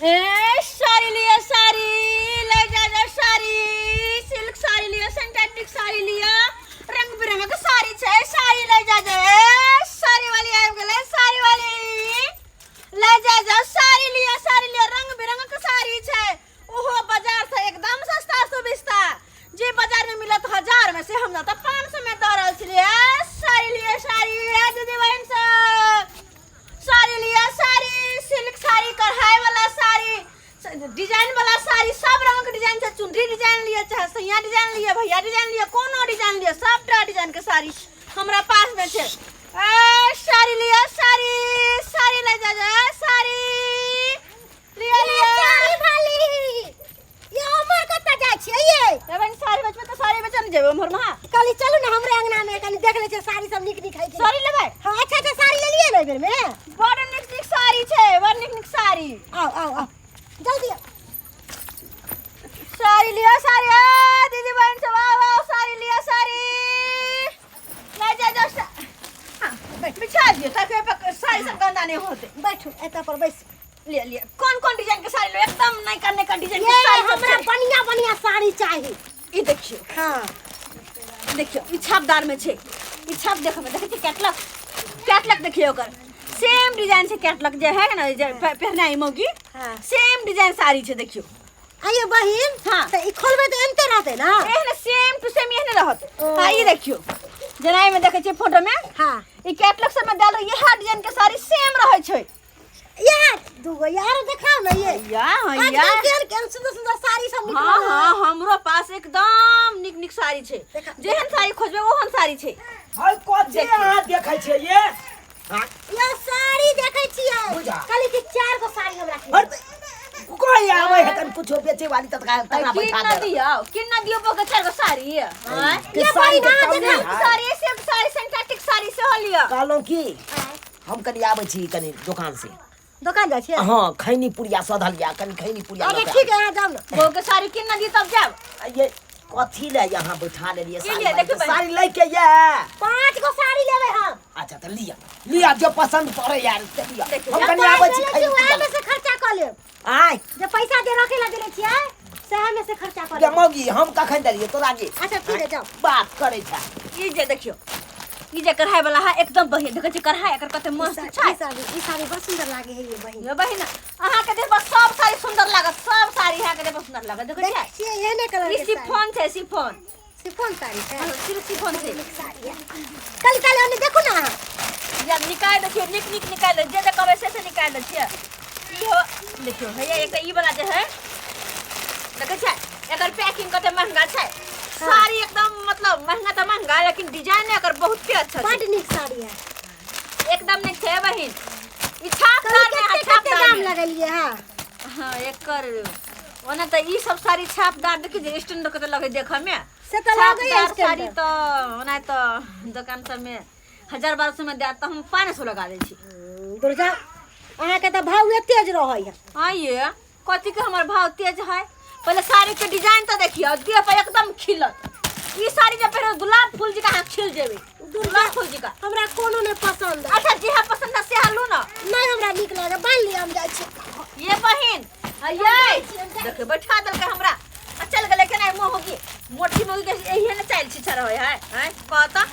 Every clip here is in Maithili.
ए साड़ी लिअ, साड़ी ले जा जा, साड़ी सिल्क साड़ी लिअ, सिंथेटिक साड़ी लिअ, रंग बिरंग के साड़ी छै, साड़ी ले जा जा। ए साड़ी वाली आबि गेलै, साड़ी वाली ले जा जा, साड़ी लिअ, साड़ी लिअ, रंग बिरंग के साड़ी छै। ओहो बाजार से एकदम सस्ता सुविस्ता, जे बाजार में मिलत 1000 में से हमरा तऽ 500 में दऽ रहल छलियै। ए साड़ी लिअ, साड़ी, ए दीदी बहिन सब साड़ी लिअ, साड़ी सिल्क साड़ी, कढ़ाई वाला साड़ी, डिजाइन वाला साड़ी, सब रंग के डिजाइन छै। चुनरी डिजाइन लिअ, चाहे सैया डिजाइन लिअ, भैया डिजाइन लिअ, कोनो डिजाइन लिअ, सबटा डिजाइन के साड़ी हमरा पास में छै। ए साड़ी लिअ, साड़ी, साड़ी ले जा जा, साड़ी लिअ, लिअ। साड़ी वाली, ये उमर कतऽ जाइ छियै ये? ए बहिन, साड़ी बेचबै तऽ साड़ी बेचऽ ने जेबै उम्हर महा। कहली चलू ने हमरे अंगना में कनी देख लै छियै साड़ी सब नीक नीक है कि साड़ी लेबै? हाँ, अच्छा अच्छा साड़ी लेलियै ने एहि बेर में? बड़ नीक नीक साड़ी छै, बड़ नीक नीक साड़ी। आउ आउ आउ जल्दी आउ। साड़ी लिअ, साड़ी, ए दीदी बहिन सब आउ आउ, साड़ी लिअ, साड़ी ले जा जा। हाँ, बैठ। बिछा दियौ ताकि ओहि पर साड़ी सब गंदा नहि होतै। बैठू, एतऽ पर बैस। लिअ लिअ, कोन कोन डिजाइन के साड़ी लो, एकदम नयका नयका डिजाइन के ये साड़ी सब हमरा छै। बढ़िया बढ़िया साड़ी चाही। ई देखियौ। हाँ। देखियौ, ई छापदार में छै, ई छाप देखबै, देखै छियै कैटलॉग, कैटलॉग देखियौ, ओकर सेम डिजाइन छै। कैटलॉग जे है ने, जे पहिरनाइ मौगी, हाँ। सेम डिजाइन साड़ी छै, देखियौ। आइयो बहिन। हाँ। तऽ ई खोलबै तऽ एनते रहतै ने? एहने सेम टू सेम एहने रहत। ओ। हाँ, ई देखियौ, जेना एहिमे देखै छियै फोटो में, हाँ। ई कैटलॉग सब में देल रहै, इएह डिजाइन के साड़ी सेम रहै छै। यार दूगो यार देखाओ ना ये। या हाँ, आजकल या केहन केहन सुंदर सुंदर साड़ी सब निकलल हाँ है। हाँ, हमरो पास एकदम नीक नीक साड़ी छै। देखा। जेहन साड़ी खोजबै ओहन साड़ी छै। है कथी अहाँ देखै छियै ये? हाँ? ये साड़ी देखै छियै। बुझा। कहली कि चार गो साड़ी हमरा किन। हट, कोई आबै है तन कुछो बेचे वाली तत्काल तकरा किन बैठा न दे। दियौ, किन न दियौ बौके चार गो साड़ी, आँय? के ये साड़ी बहिन, के अहाँ कमी देखा। है। साड़ी, सिल्क साड़ी, सिंथेटिक साड़ी सेहो लिअ। कहलहुँ की, हम कनी आबै छी कनी दोकान से। दोकान जाइ छियै? हाँ, खैनी पुड़िया सधल या, कनी खैनी पुड़िया अच्छा लऽ के ठीक है, अहाँ जाउ ने। बौके साड़ी किन न दियौ तब जायब। आबै। ये कथी ले यहाँ बैठा लेलियै की साड़ी लिअ? वाली देखियौ के? बहिन। साड़ी लै के ये 5 गो साड़ी लेबै हम। अच्छा तऽ लिअ लिअ, जे पसंद पड़े यार से लिअ। देखियौ, हम जे कनी पाइ आबै छी देले खैनी छी पुड़िया उएह में से खर्चा कऽ लेब। आय जे पैसा जे रखे ला देले छियै सएह में से खर्चा कऽ गे लेब। मौगी, हम कखन देलियै तोरा गे? अच्छा ठीक है, जाउ। बात करै छै। ई जे देखियौ, ई जे कढ़ाई वाला है, एकदम बढ़िया। देखै छियै कढ़ाई एकर कते मस्त छै। ई साड़ी, ई साड़ी बड़ सुंदर लागे है ये बहिन। ये बहिन, अहाँ के देखब सब साड़ी सुंदर लागत, सब साड़ी अहाँ के देखब सुंदर लागत। देखै छियै? देख छियै एहने कलर ई के साड़ी। शिफॉन छै, शिफॉन। शिफॉन साड़ी छै। हाँ, सिर्फ शिफॉन छै। नीक साड़ी है। कल कल ओने देखू ना अहाँ। या निकाल देखियौ, नीक नीक निकाल जे जे कहबै से से निकाल दै छियै। ई हो देखियौ, हैया एकटा ई वाला जे है, देखै छियै एकर पैकिंग कते महंगा छै। साड़ी एकदम मतलब महंगा तऽ महंगा, लेकिन डिजाइन एकर बहुते अच्छा छै। बड नीक साड़ी है। एकदम नीक छै बहिन। ई छापदार में कते कते छापदार दाम में। लगेलियै हँ? हाँ, एकर ओना तऽ ई सब साड़ी छापदार देखियौ जे स्टैंड कते लगै देखऽ में। से तऽ लगैए छापदार स्टैंडर्ड। साड़ी तऽ ओना तऽ दोकान सब में 1000-1200 में देत, तऽ हम 500 लगा दै छी। दुर्गा, अहाँके तऽ भाव तेज रहै है। हाँ, ये कथी के हमर भाव तेज है? पहले साड़ी के डिजाइन तो देखियो, देह पर एकदम खिलत। ई साड़ी जब पहिरब गुलाब फूल जी का अहाँ खिल जेबै, गुलाब फूल जी का। हमरा कोनो नहि पसंद है। अच्छा, जेहा पसंद है सेहा लू ना। नहीं, हमरा नीक लागे, बान्हि लिअ, हम जाइ छी। ये बहिन, ये देखियो बैठा देलकै हमरा आ चल गेलै। केना मोहगी मोटी मोगी के एहिए ने चालि छी रहै है? हैं, कह तऽ,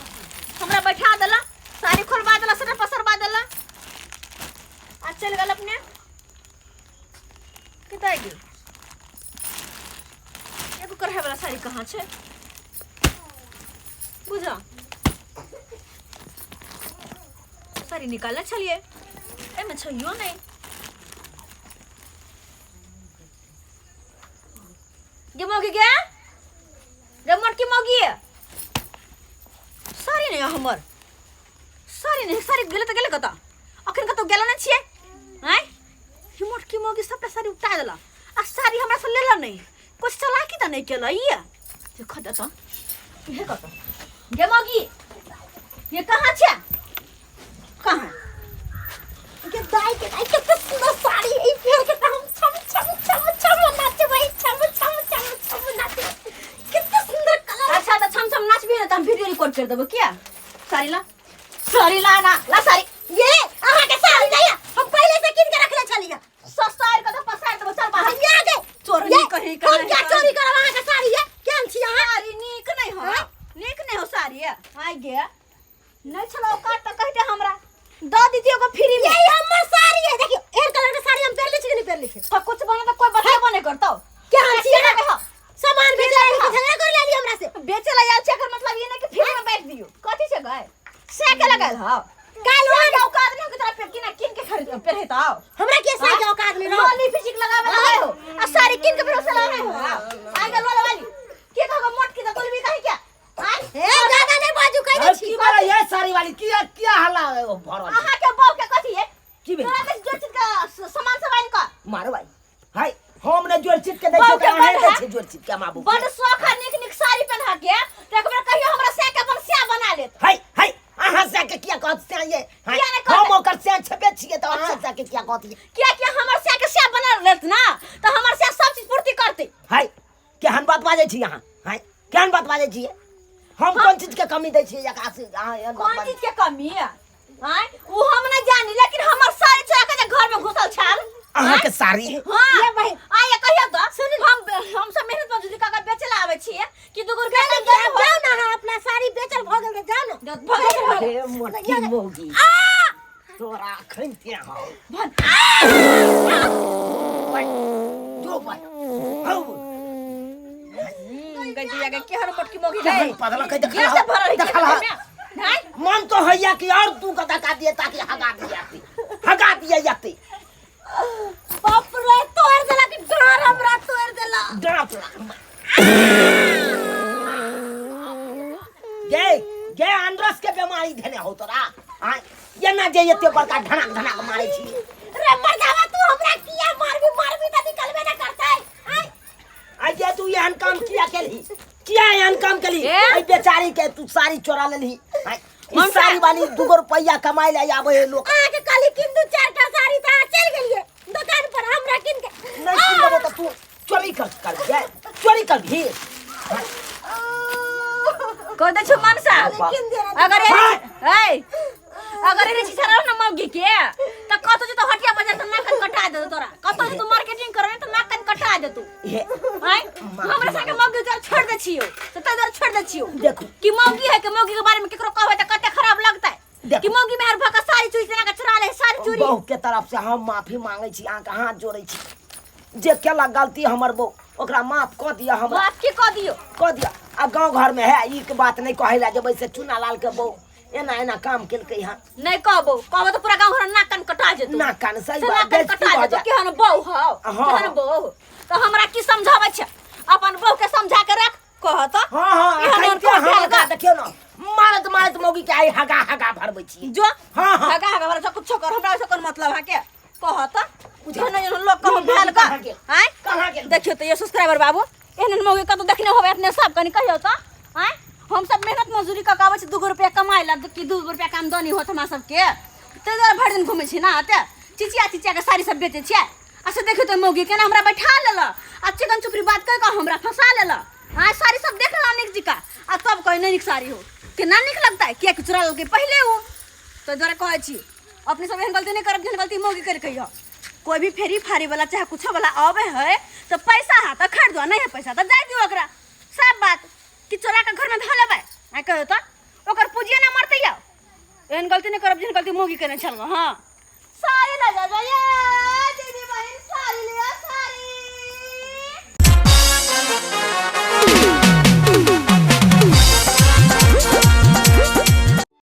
हमरा बैठा देला, साड़ी खोलबा देला, सटा पसरबा देला आ चल गेल अपने। कतऽ गेल एगो कढ़ाई वाला साड़ी? कहाँ छै बुझा? साड़ी निकालने छलियै, एहिमे छैयो नहि। गे मौगी, गे गे मोटकी मौगी, साड़ी नहि हमर, साड़ी नहि, साड़ी गेलै तऽ गेलै कतऽ? अखन कतौ गेलो नहि छियै। आँय, ई मोटकी मौगी सबटा साड़ी उपटा देला आ साड़ी हमरा से लेला नहि। कुछ चलाकी तऽ नहि केला ई। देख तऽ इहे कतऽ गे मौगी, ये कहाँ छै, कहाँ? के दाई, के दाई, कते सुंदर साड़ी है। ई पहिर के तऽ हम छम छम छम छम नाचबै, छम छम छम छम नाचबै। कते सुंदर कलर। अच्छा, तऽ छम छम नाचबी ने तऽ हम वीडियो रिकॉर्ड कर देबो। किया? साड़ी ला, साड़ी ला ना, ला साड़ी। ये अहाँ के साड़ी नहीं है, हम पहले से कीन के रखले छलियै। सस्ता आर के तऽ पसारि देबो। नीक हम नहीं क्या हो। चोरी करब अहाँ के साड़ी ये केहन छी अहाँ साड़ी नीक नहीं हो नीक नहीं हो साड़ी आइ गे नहीं छलो औकात तऽ कहते हमरा दऽ दीजिए ओकर फ्री में यही हमर साड़ी है देखियो एहन कलर के साड़ी हम पहनले छी कि नहीं पहनले छी तो कुछ बने तो कोई बतेबो नहीं करतो केहन छी केना अहाँ हो सामान बेचे ला झगड़ा कर लेली हमरा से बेचे ला आयल छै एकर मतलब ई नहीं कि फ्री में बैठ दियो कथी छै गए से के लगल हो काल्हि काल के औकात नहीं हो कि तोरा पे किना किन के खरीद पेरहे तो आओ हमरा के साड़ी के औकात नहीं रहो लोली फिजिक लगावे लगे हो आ साड़ी किन के भरोसा लगावे हो आ गेल वाला वाली के कहो मोट की तो तोलबी कहीं क्या आय ए ज्यादा नहीं बाजू कह दे अरे छी की बात ये साड़ी वाली किया किया हल्ला है वो भरल अहाँ के बहू के कथी है की भेल? तोरा बेसी जोड़ चीज का सामान सब आनि कऽ मारो भाई हाय हम ने जोर चित के दै बहू छै के अहाँ बड़ दै है। छै जोर चित के माबू बड शौक है नीक नीक साड़ी पहना के तऽ एक बेर कहियो हमरा से के अपन सिया बना लेत हाय हाय अहाँ से के किया कहत से ये हाय किया नहि कहत? हम ओकर से छपे छियै तऽ अहाँ से के किया कहत ये किया किया हमर सिया के सिया बना लेत ना तऽ हमर सिया सब चीज पूर्ति करतै हाय केहन बात बाजै छी अहाँ हाय केहन बात बाजै छियै हम कोन चीज के कमी दै छियै एकरा से अहाँ एहन बात कोन बाजै चीज के कमी है आँय ओ हम नहीं जानी लेकिन हमर साड़ी चोरा के जे घर में घुसल छल अहाँ के साड़ी हाँ ये बहिन। आइए कहियो तो हम हम सब मेहनत मजदूरी कऽ के बेचे ला आबै छियै कि दूगो रुपया जाओ कम देबै जाओ ना अहाँ अपना साड़ी बेचल भऽ गेल तऽ जाओ ना भऽ गेल, भऽ गेल। अरे मोटी मोगी तोरा अखन ते हौ जो भाई हौ गजिया के केहन मोटकी मोगी केहन गए पदला के देखला गैस से भरल है देखला खेत में। नहीं मन तो हैया कि और तू का धक्का दिए ताकि हगा दिए याती हगा दिए याती बाप रे तोड़ देला कि डाँर हमरा तोड़ देला डांट गे गे आंद्रस के बीमारी धेने हो तोरा आ ये ना जे एते बड़का धनाक धनाक मारे छी रे मर्दावा तू हमरा किया मारबी मारबी त निकलबे ना करतै आय आ जे तू एहन काम किया केलही किया एहन काम केलही ए? एहि बेचारी के तू साड़ी चोरा लेलही आँय, ई ममता। साड़ी वाली दूगो रुपैया कमाइ ले आबै है लोक अहाँ के कहली किन दू चार टा साड़ी त अहाँ चलि गेलियै दुकान पर हमरा किन के नहीं किन देबो तऽ तू चोरी कर कर गे चोरी कर भी कह दे छौ मनसा किन दे रहा अगर ए अगर एने छिछा रहो ना मौगी के त कतो जे तो हटिया बाजार से नाक कान कटा दे तोरा कतो जे तू मार्केटिंग करे त नाक कान कटा दे तू हे आय हमरा संगे मौगी के छोड़ दे छियो त तै दुआरे छोड़ दे छियो देखू कि मौगी है कि मौगी के बारे में केकरो कहबै त कते खराब लगतै देखू। कि मौगी में हर भका सारी चोरी जना के चुरा ले सारी चोरी बहू के तरफ से हम माफी मांगे छी अहाँके हाथ जोड़ै छी जे केलक गलती हमर बहू ओकरा माफ कऽ दिअ हमरा माफ के कह दियो कऽ दिअ आ गाँव घरमे है ई के बात नहि कहै लए जेबै से चूना लाल के बहू एना एना काम केलकै हँ नहीं कहबो कहबो तो पूरा गांव घर नाक कान कटा जेतो नाक कान सही से बात, नाक कान बेइज्जती कटा भऽ जेतो जायत। केहन बहू हौ हाँ। केहन बहू तो हमरा की समझाबै छै अपन बहू के समझा के रख कह तो हाँ हाँ एहन एखन एहन के हम कह ओकरा देखियौ ने मारैत मारैत मौगी के आइ हगा हगा भरबै छी जो हाँ, हाँ। हगा हगा भरा कुछो कर हमरा से कोन मतलब है के कह तो जहन जहन लोग कह भेल का कहाँ गेल? आय कहाँ गेल? देखियो तो ये सब्सक्राइबर बाबू एहन मौगी कतौ देखने होबै अपने सब कनी कहियो तो आय हम सब मेहनत मजदूरी कऽ के आबै छी दूगो रुपया कमाइ ला कि दूगो रुपया के आमदनी होत हमरा सबके ताहि दुआरे भरि दिन घुमै छी ना ते चिचिया चिचिया के साड़ी सब बेचै छियै आ से देखियो तो मौगी केना हमरा बैठा लेलक आ चिकन चुपड़ी बात कहि कऽ हमरा फंसा लेलक आय साड़ी सब देख लेलक नीक जिका आ तब कहै नहि नीक साड़ी हो केना नीक लगतै किएकि चुरा लेलकै पहिले ओ ताहि दुआरे कहै छी अपने सब एहन गलती नहि करब जेहन गलती मौगी करि कहियो कोई भी फेरी फारी वाला चाहे कुछो वाला आवे है तो पैसा है तो खरीदो नहीं है पैसा तो जाय दियो ओकरा सब बात कि चोरा के घर में धऽ लेबै आ कहियो तो ओकर पूंजिए ना मरतै यौ एहन गलती नहि करब जेहन गलती मौगी केने छल हाँ सारे ना जा जा ये दीदी।